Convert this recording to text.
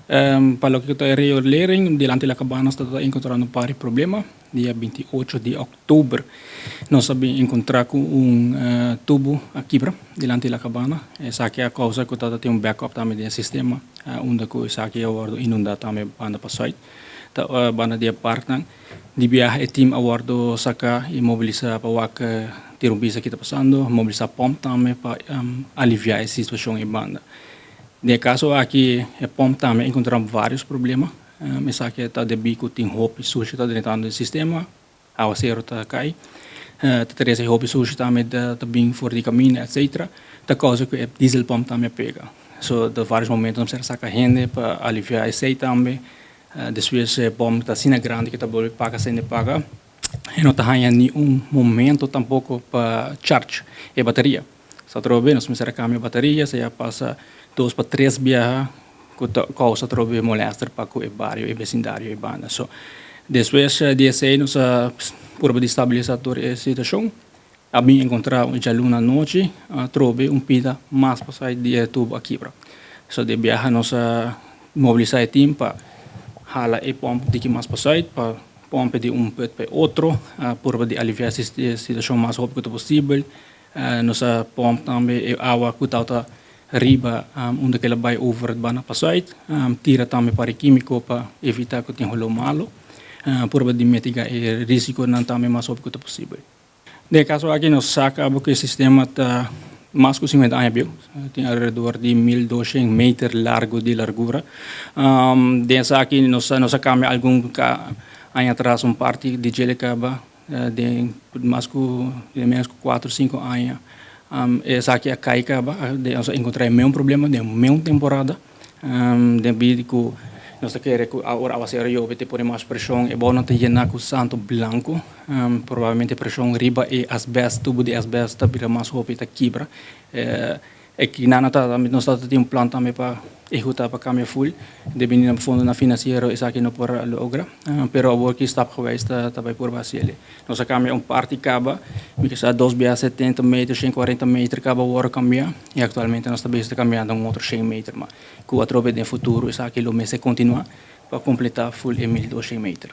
Pa loke ta e riolering dilanti La Cabana nos ta encontrando un par di problema. Dia 28 di october nos a bin encontra cu un tubo a kibra dilanti La Cabana. Esaki a causa cu ta tin un backup tambe den e sistema unda cu esaki a wordo inunda tambe banda pa zuid ta banda di e parknan. Di biaha e team a wordo saca y mobilisa pa wak tira un bista ki ta pasando, mobilisa pomp tambe pa alivia e situacion e banda. Den e kaso aki e pòmp tambe a enkontrá vários problema. Esaki ta debí ku tin hopi sushi ta drentando den sistema, awaseru ta kai, ta trese hopi sushi tambe ta bin for di kaminda etcetera, ta kousa ku e diesel pòmp tambe a pega. So ta vários momento nos mester a saka hende pa aliviá esei tambe. Despues e pòmp ta asina grandi ku ta bolbe paga sende paga e no ta haña ni un momento tampoko pa charge e bateria. Sa atrobe nos mester a cambia bateria, sa ya pasa dos pa tres biaha cu ta causa atrobe molester pa cu e bario, e vecindario e banda. So, despues di esey nos a purba di stabilisa tur e situacion. A bin encontra un djaluna anochi atrobe un pida mas pasai di e tubo a kibra. So di biaha nos a mobilisa e team pa hala e pomp diki mas pasai pa pompe di un put pa e otro, a purba di alivia e situacion mas hopi cu ta posibel. Nos a pomp tambe e awa ku tabata riba unda ku el a bai over banda pasuit. Tira tambe pari kimiko pa evita ku tin holó malu. Purba di mitiga e risikonan tambe mas hopi ku ta posibel. Den e kaso aki nos sa kaba ku e sistema ta mas ku 50 aña bieu. Tin alrededor di 1200 meter largu di largura. Den esaki nos a kambia algun aña atras un parti di djele kaba. Den mas ku den menos ku kuater sinku aña esaki a kai kaba nos a enkontrá e meun problema den meun temporada debí ku nos ta kere ku ora awasero yobe ta pone mas preshon e bou nan ta yená ku santo blanku probablemente preshon riba e asbèst tubu di asbèst ta bira mas hopi ta kibra. E kinan ta nos ta tin un plan tambe pa ehuta pa cambia full debí na fondonan financiero esaki no por a logra pero awor ki stapgewijs ta ta bay purba haciele. Nos a cambia un parti caba mi ke sa dos bia 70 meter 140 meter caba awor cambia y actualmente nos ta bezig ta cambiando un otro 100 meter mas cu atrobe den futuro esaki lo mester continua pa completa full e 1200 meter.